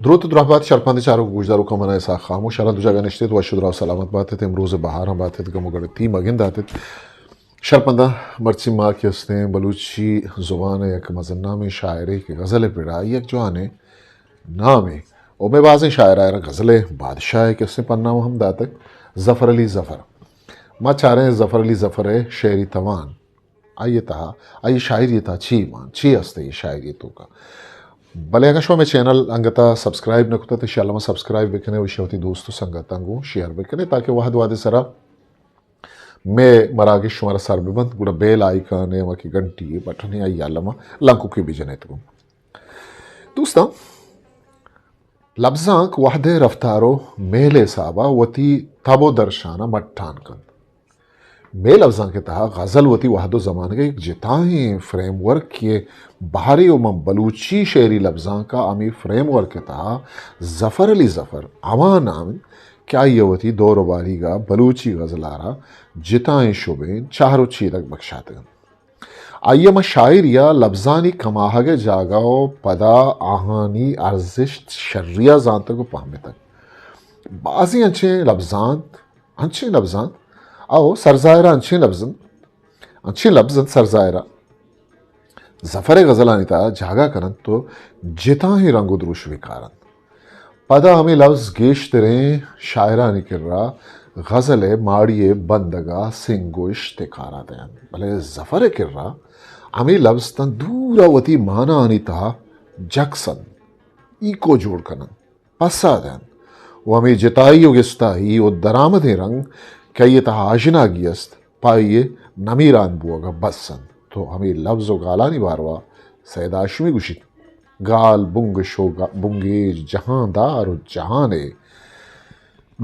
دروت و درہبات شرپندیں چاروک و گوشداروکاں، من اسحاق خاموش، شرا دو جاگہ نشتیت، وش و دراہ و سلامت باتیت، امروز بہاراں باتیت، گم و گڑتی مگنداتیت۔ شرپنداں، مرچی ما کہ استیں بلوچی زبان ء یک مزن نامیں شاعرے کہ غزل ء پڑا یک جوانیں نامے، و مئے بازیں شاعر آئرا غزل ء بادشاہ کہ استیں پنام ہم داتگ، ظفر علی ظفر۔ ما چاریں ظفر علی ظفر ء شعری توان، آئی ء تہا، آئی شاعری ء تہا چی مان، چی است اے شاعری ء توکا۔ بلے اگاں شما مئے چینل انگتا سبسکرائب نہ کتہ، تو انشاءاللہ ما سبسکرائب بکنے و ایشی وتی دوست و سنگتاں گوں شیئر بکنے، تاکہ وہد وہد سرا مئے مراگش شمارا سر ببنت، گڑا بیل آئیکن ء ہما کہ گھنٹی ء بٹنے آئی الما لنکوکے بجنیت گوں۔ دوستاں، لبزانک وہد ء رفتار و میل ء حسابا وتی تب و درشان ء مٹان کنت۔ مئے لبزانک ء تہا غزل وتی وہد و زمانگ ء یک جتائیں فریم ورک ء بہرے و من بلوچی شعری لبزانک ء ہمے فریم ورک ء تہا ظفر علی ظفر ہما نام انت کہ آئی ء وتی دور و باریگ ء بلوچی غزل ء را جتائیں شبین چہر و چیدگ بکشاتگ انت۔ آئی ء ماں شاعری ء لبزانی کماہگ ء جاگہ و پدا آہانی ارزشت شری ء زانتگ و پہمتگ۔ بازیں انچیں لبزانت، انچیں لبزانت، او سرزاہر ء انچیں لبزانت، انچیں لبزانت سرزاہر ء ظفر ء غزلانی تہا جاگہ کننت و جتاہیں رنگ و دروشمے کارنت۔ پدا ہمے لبز گیشتریں شاعرانی کرا غزل ء ماڑی ء بندگ ء سنگ و اشت ء کارا دئینت، بلے ظفر ء کرا ہمے لبز تاں دور ء وتی ماناانی تہا جکس انت، ایکو جوڑ کن انت، پسا دئینت و ہمے جتائی و گستائی و درآمدیں رنگ کہ آئی ء تہا آژناگی است، پہ آئی ء نمیران بوگ ء بس انت۔ تو ہمے لبز و گالانی باروا سید ہاشمی گوشیت، گال بنگش و گا-، بنگیج جہاندار و جہانے۔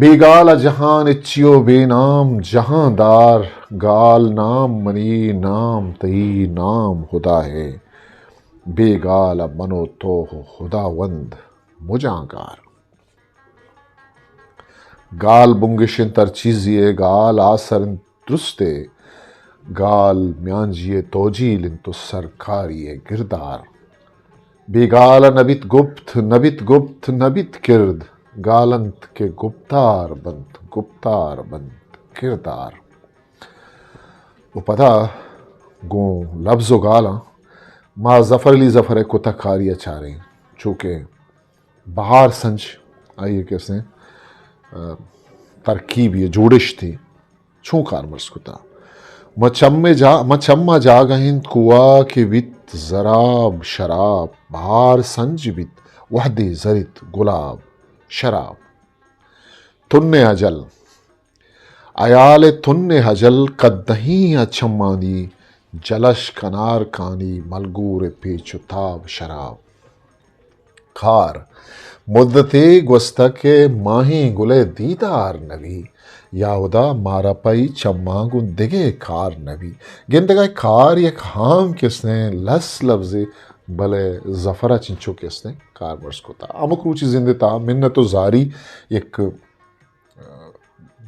بے گال ء جہان ہچی و بے نام جہاندار۔ گال نام منی، نام تئی، نام ہدا ہے۔ بے گال ء من و تو و ہداوند مجاں گار۔ گال بنگش انت ہر چیزے ء، گال آسر انت درستے، گال میانجی ء توجیل انت و سرکاری ء گردار۔ بے گال ء نہ بیت گپت، نہ بیت گپت، نہ بیت کرد، گال انت کہ گپتار بنت، گپتار بنت کردار۔ و پدا گوں لبز و گالاں ما ظفر علی ظفر ء کتہ کاری ء چاریں، چو کہ بہار سنج آئی ء کہ استیں، آ، ترکیبی ء جوڑشتے چون کارمرز کتا۔ ما چم ء جا-، ما چم ء جاگہ انت کوا کہ بیت زراب شراب، بہار سنج بیت وہدے زریت گلاب شراب۔ تن ء اجل، ہیال ء تن ء ہجل، کدہیں ء چمانی جلش کنار کانی، ملگور ء پیچ و تاب شراب۔ کار مدتے گوستگ کہ ماہیں گل ء دیدار نبی، یا ہدا مارا پہ ای چماں گوں دگہ کار نبی۔ گندگ ء کار یک ہام کسیں لس لبزے، بلے ظفر ء چنچو کسیں کارمرز کتا۔ ہمک روچی زند ء تہا منت و زاری یک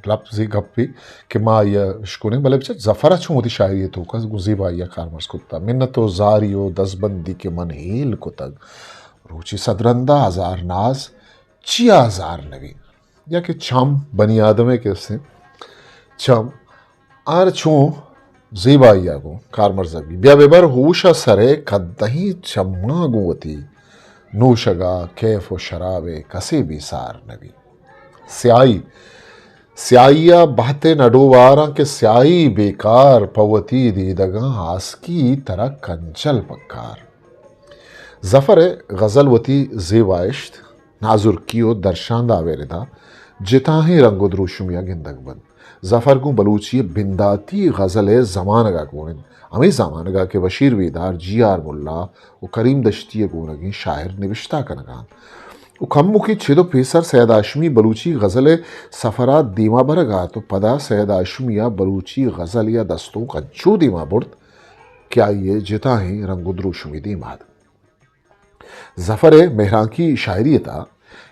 لبزے گپے کہ ما آئی ء اشکنیں، بلے بچار ظفر ء چون وتی شاعری ء توکا گوں زیبائی ء کارمرز کتا۔ منت و زاری و دزبندی کہ من ہیل کتگ، روچے صد رندا ہزار ناز چیا ہزار نبی۔ یا کہ چم بنی آدم ء کہ استیں، چم آر چون زیبائی ء گوں کارمرز بی۔ بیا ببر ہوش ء سر ء کدہیں چماں گوں وتی نوشگ ء کیف و شراب ء کسے بے سار نبی۔ سیاہی، سیاہی ء بہت ء نڈوباراں کہ سیاہی بیکار پہ وتی دیدگاں آسکی ترا کنچل پکار۔ ظفر ء غزل وتی زیبائشت، نازرکی و درشانداب ء ردا جتاہیں رنگ و دروشمے ء گندگ بنت۔ ظفر گوں بلوچی ء بنداتی غزل ء زمانگ ء گون انت۔ ہمے زمانگ ء کہ بشیر بیدار، جی آر ملا و کریم دشتی ء گونگیں شاعر نبشتہ کنگ ء انت۔ و کمکے چد و پیسر سید ہاشمی بلوچی غزل ء سفر ء دیما برگ ء ات و پدا سید ہاشمی ء بلوچی غزل ء دستونک انچو دیما برت کہ آئی ء جتاہیں رنگ و دروشمے دیما اتک۔ ظفر ء مہرانکی شاعری ء تہا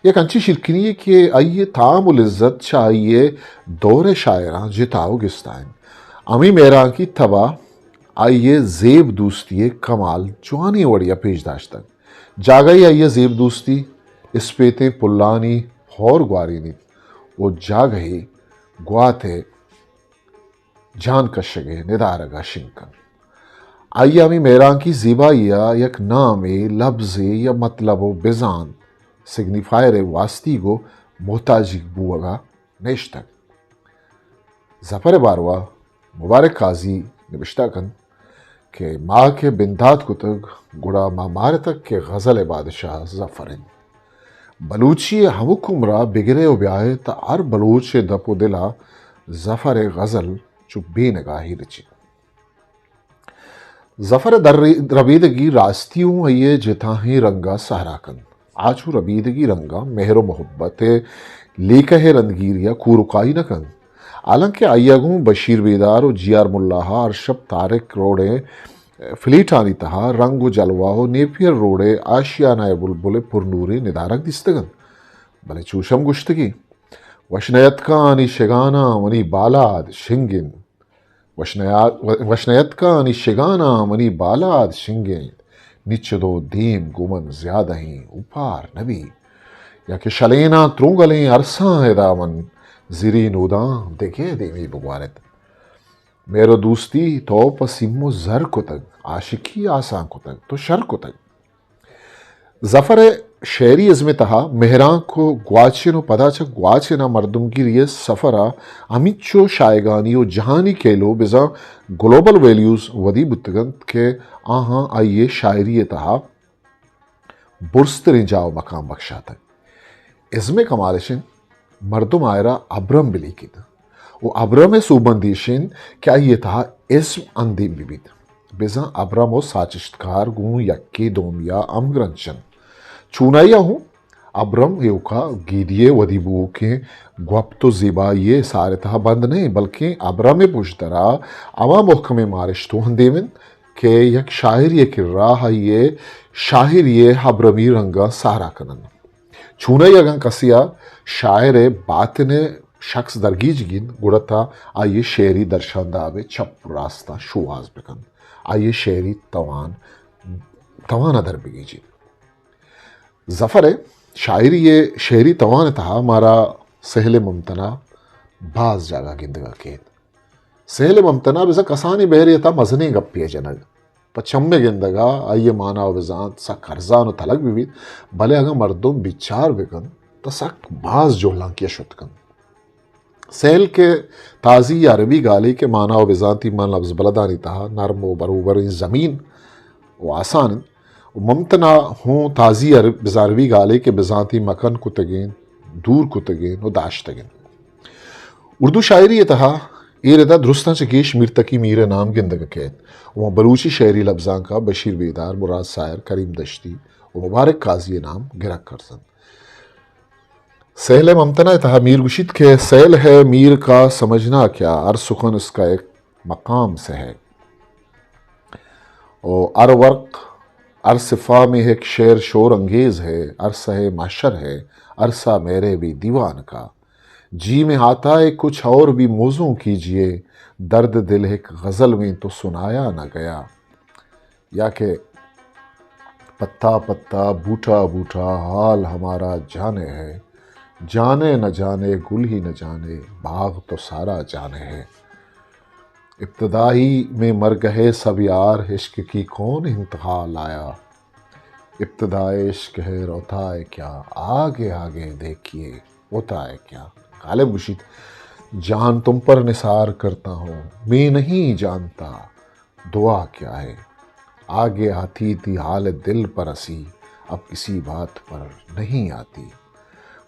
یک انچیں شیرکنی یے کہ آئی ء تام و لذت چہ آئی ء دور ء شاعراں جتا و گستا انت۔ ہمے مہرانکی تب ء آئی ء زیب دوستی ء کمال جوانیں وڑے ء پیش داشتگ۔ جاگہے آئی ء زیب دوستی اسپیتیں پلانی ہور گوارینیت و جاگہے گوات ء جان کشگ ء ندارگ ء شنگ کنت۔ آئی ء ہمے مہرانکی زیبائی ء یک نامے، لبزے یا مطلب و بزانت، سگنیفائر ء واستیگ و محتاجیگ بوگ ء نشتگ۔ ظفر ء باروا مبارک قاضی نبشتہ کنت کہ ما کہ بندات کتگ، گڑا ما مارتگ کہ غزل ء بادشاہ ظفر انت۔ بلوچی ء ہمک عمر ء بگرے و بیائے تہ ہر بلوچ ء دپ و دل ء ظفر ء غزل چو بے نگاہی رچیت۔ ظفر ء در ربیدگی راستی اوں آئی ء جتاہیں رنگ ء سہرا کنت۔ آ چو ربیدگی رنگ ء مہر و محبت ء لیکہ ء رندگیری ء کورکائی نہ کنت۔ حالانکہ آئی ء گوں بشیر بیدار و جی آر ملا ء ہر شپ طارق روڈ ء فلیٹانی تہا رنگ و جلوہ و نیپیئر روڈ ء آشیانہ ء بلبل ء پرنوریں ندارگ دیستگ انت۔ بلے چوش ہم گوشتگی، وش نیتکانی شگاناں منی بالاد شنگ انت۔ وش نیا-، وش نیتکانی شگاناں منی بالاد شنگ انت۔ نی چدو دیم گوں من زیادہیں اوپار نبی۔ یا کہ شلیناں ترونگلیں ارساں ادا من زری نوداں دگہ دیمی بگوارت۔ مہر و دوستی تو پہ سیم و زر کتگ، عاشقی آسان کتگ، تو شر کتگ۔ ظفر ء شعری ازم ء تہا مہرانک و گواچن و پدا چہ گواچن ء مردمگیری ء سفر ء ہمینچو شایگانی و جہانی کیلو بزاں گلوبل ویلیوز ودی بوتگ انت کہ آہاں آئی ء شاعری ء تہا برزتریں جاہ و مقام بخشاتگ۔ ازم ء کمال اش انت مردم آئرا ابرم بلیکیت و ابرم ء سوبمندی اش انت کہ آئی ء تہا ازم اندیم بہ بیت۔ بزاں ابرم و ساچشتکار گوں یکے دومی ء ہمگرنچ انت۔ چونائی ء ہوں ابرم ایوکا گیدی ء ودی بووکیں گوپت و زیبائی ء سار ء تہا بند نہ انت، بلکیں ابرم ء پژدرا ہما مہکمیں مارشت و اندیم انت کہ یک شاعرے ء کرا آئی ء شاعری ء ابرمی رنگاں سہرا کن انت۔ چونائی اگاں کسے ء شاعر ء باتن ء شخص درگیجگی انت، گڑا تہ آئی ء شعری درشانداب ء چپ راستاں شوہاز بہ کنت، آئی ء شعری توان، توان ء در بگیجیت۔ ظفر ء شاعری ء شعری توان ء تہا مارا سہل ممتنع باز جاگہ گندگ ء کیت۔ سہل ممتنع بزاں کسانیں بہرے ء تہا مزنیں گپے ء جنگ۔ پہ چم ء گندگ ء آئی ء مانا و بزانت سک ارزان و تلگ بہ بیت، بلے اگاں مردم بچار بہ کنت تہ سک باز جہلانکی ء شت کنت۔ سہل کہ تازی یا عربی گالے کہ مانا و بزانتی من لبز بلدانی تہا نرم و بروبریں زمین و آسان انت، و ممتنع ہوں تازی عرب-، بزاں عربی گالے کہ بزانتی مکن کتگین، دور کتگین و داشتگین۔ اردو شاعری ء تہا اے ردا درستاں چہ گیش میر تقی میر ء نام گندگ ء کیت و بلوچی شعری لبزانک ء بشیر بیدار، مراد ساحر، کریم دشتی و مبارک قاضی ء نام گرگ کرزنت۔ سہل ء ممتنع ء تہا میر گوشیت کہ سہل ہے میر کا سمجھنا کیا، ہر سخن اس کا ایک مقام سے ہے۔ و ہر ورق، ہر صفا میں ایک شعر شور انگیز ہے، ہر سہے محشر ہے، عرصہ میرے بھی دیوان کا۔ جی میں آتا ہے کچھ اور بھی موزوں کیجیے، درد دل ایک غزل میں تو سنایا نہ گیا۔ یا کہ پتا پتا، بوٹا بوٹا، حال ہمارا جانے ہے، جانے نہ جانے، گل ہی نہ جانے، باغ تو سارا جانے ہے۔ ابتدائی میں مر گئے سب یار، عشق کی کون انتہا لایا؟ ابتدائے عشق ہے روتا ہے کیا، آگے آگے دیکھیے ہوتا ہے کیا۔ غالب گوشیت، جان تم پر نثار کرتا ہوں، میں نہیں جانتا دعا کیا ہے۔ آگے آتی تھی حال دل پر ہنسی، اب کسی بات پر نہیں آتی۔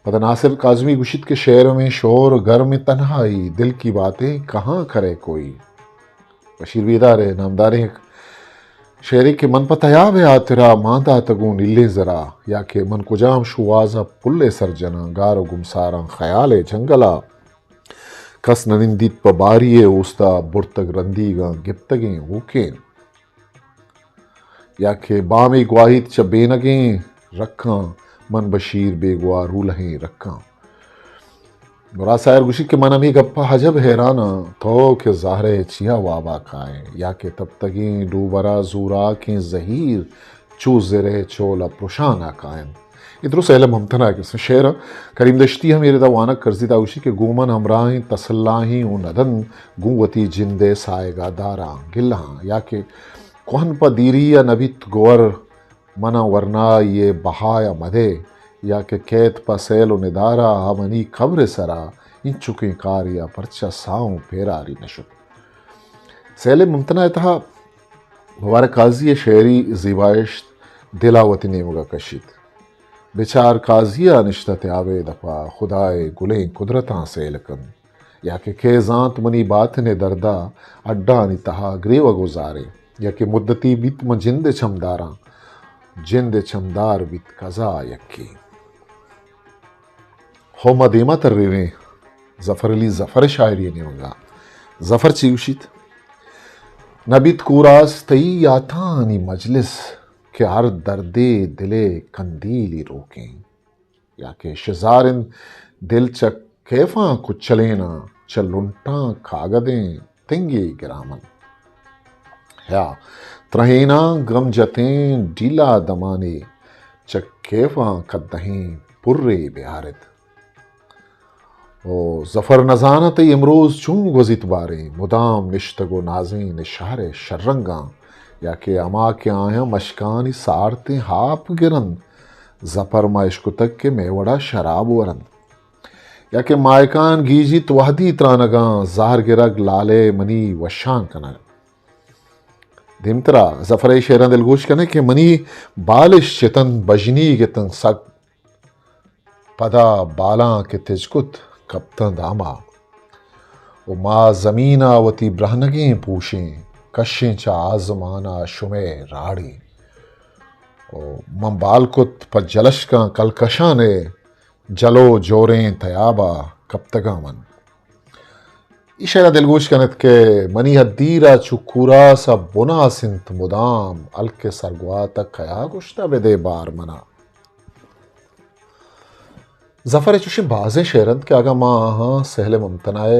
پدا ناصر کاظمی گوشیت کہ شعر میں شور، گھر میں تنہائی، دل کی باتیں کہاں کرے کوئی۔ بشیر بیدار ء نامداریں یک شعرے کہ من پہ تیاب ء ہاترا مان داتگوں نیلیں زرا، یا کہ من کجام شوہاز ء پل ء سر جناں، گار و گمساراں خیال ء جنگل ء۔ کس نہ نندیت پہ باری ء اوستا، برتگ رندیگاں گپتگیں ہوکیں۔ یا کہ بامے گواہیت چہ بینگیں رکاں، من بشیر بیگواہ رولہیں رکاں۔ مراد ساحر گوشیت کہ من ہمے گپ ء عجب حیران آں، تو کہ زہر ء چیا واب ء کائیں، یا کہ تپتگیں ڈوبر ء زوراکیں زہیر چو زر ء چول ء پرشان ء کائنت۔ اے درست سہیل ممتناءِ کسہ شعر اِنت۔ کریم دشتی ہم اے ردا وانگ کرزیت، آ گوشی کہ گوں من ہمراہیں تسلاہیں اوں ندنت، گوں وتی جندئے ساہگا داراں گلہاں۔ یا کہ کوہن پہ دیریا نبیت گوہر، منا ورناییئے بہایا مدئے۔ یا کہ کئیت پہ سیل و ندارا، آ منی قبرئے سرا، اینچکیں کاریا پرچا ساہوں پیراری نشت۔ سہیل ممتناءِ تہا مبارک قاضیئے شعری زیبائش دلا وتی نیمگا کشیت۔ بچار قاضیا نشتہ تیابئے دپا، خدائے گلیں قدرتاں سیل کنت۔ یا کہ کئے زانت منی باتنئے دردا، اڈانی تہا گریوگ و زارے۔ یا کہ مدتی بیت من جندئے چمداراں، جندئے چمدار بیت قضا یکے۔ ہو ما دیما ترّیریں ظفر علی ظفرئے شاعریئے نیمگا۔ ظفر چی گوشیت؟ نبیت کوراس تئی یاتانی مجلس، کہ ہر دردے دلئے کندیلی روکیں۔ یا کہ شزار اِنت دل چہ کیفاں کچلیناں، چہ لنٹاں کاگدیں تنگے گرامن۔ یا ترہیناں گم جتیں ڈیلا دمانے، چہ کیفاں کدہیں پرے بیارت۔ او ظفر نزاناں تئی امروز چون گوزیت باریں، مدام نشتگ و نازیں نشارئے شررنگاں، یا کہ ہما کہ آیاں مشکانی سارتیں ہاپ گرنت، زپر ما اشکتگ کہ مئے وڑا شراب ورنت۔ یا کہ ماہکان گیجیت وہدی ترانگاں، زہر گرگ لالئے منی وشان کنگ۔ دیمترا ظفرئے شعراں دلگوش کنئے کہ منی بالش چتنت بژنیگ اتنت سک، پدا بالاں کہ تچ کت کپتاں داما۔ و ما زمینا وتی برہنگیں پوشیں، کشیں چہ آزمانا شمئے راڑی۔ و من بال کت پہ جلشکاں کلکشانئے، جلو جوریں تیابا کپتگاں من۔ ای شعرا دلگوش کنت کہ منی ہدیرا چو کوراسا بناس انت مدام، ہلک سرگوات کیا گوشتہ بدے بار منا۔ ظفرئے چوشیں بازیں شعر انت کہ اگاں ما آہاں سہل ممتناء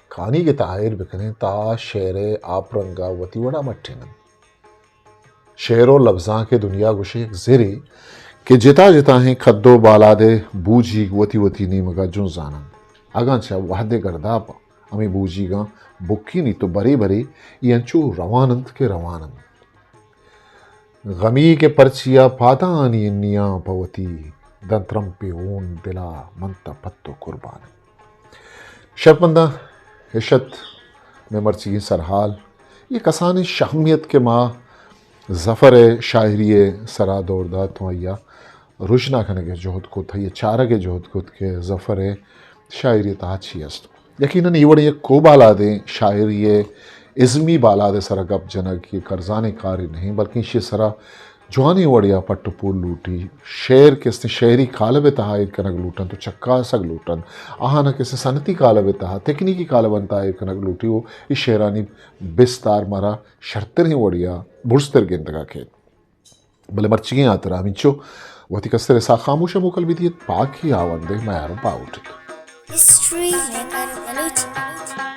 کانیگ تہا ایر بکنیں، تہ آ شعرئے آپ رنگا وتی وڑا مٹیننت۔ شعر و لبزانک دنیا گوشے یک زرے کہ جتا جتاہیں کد و بالادئے بوجیگ وتی وتی نیمگا جنزاننت۔ اگاں چہ وہدئے گرداپ ہمے بوجیگاں بکینیت و برے برے ای انچو روان انت کہ روان انت۔ غمی کہ پرچیا پادانی انیاں پہ وتی دنت رمپے ہون دلا من تہ پت و قربان انت۔ شرپمنداں، اش ات مئے مرچیگیں سرحال۔ اے کسانیں شہمیت کہ ما ظفرئے شاعریئے سرا دور دات و آئیا رژنا کنگئے جہد کت، آئیا چارگئے جہد کت کہ ظفرئے شاعریئے تہا چی است۔ یقیناً اے وڑیں یک کوہ بالادیں شاعریئے ازمی بالادئے سرا گپ جنگ یک ارزانیں کارے نہ انت، بلکیں ایشیئے سرا جوانیں وڑیا پٹ و پول لوٹی۔ شعر کہ استیں شعری قالبئے تہا ایر کنگ لوٹنت و چکاسگ لوٹنت۔ آہانا کہ استیں صنعتی قالبئے تہا، تکنیکی قالبانی تہا ایر کنگ لوٹی و اے شعرانی بستار مارا شرتریں وڑیا برزتر گندگا کیت۔ بلے مرچیگیں ہاترا ہمینچو وتی کستر اسحاق خاموشا موکل بدیت، پاکی ہاوندئے میار و باہوٹ ات۔ ہسٹری میکر بلوچی۔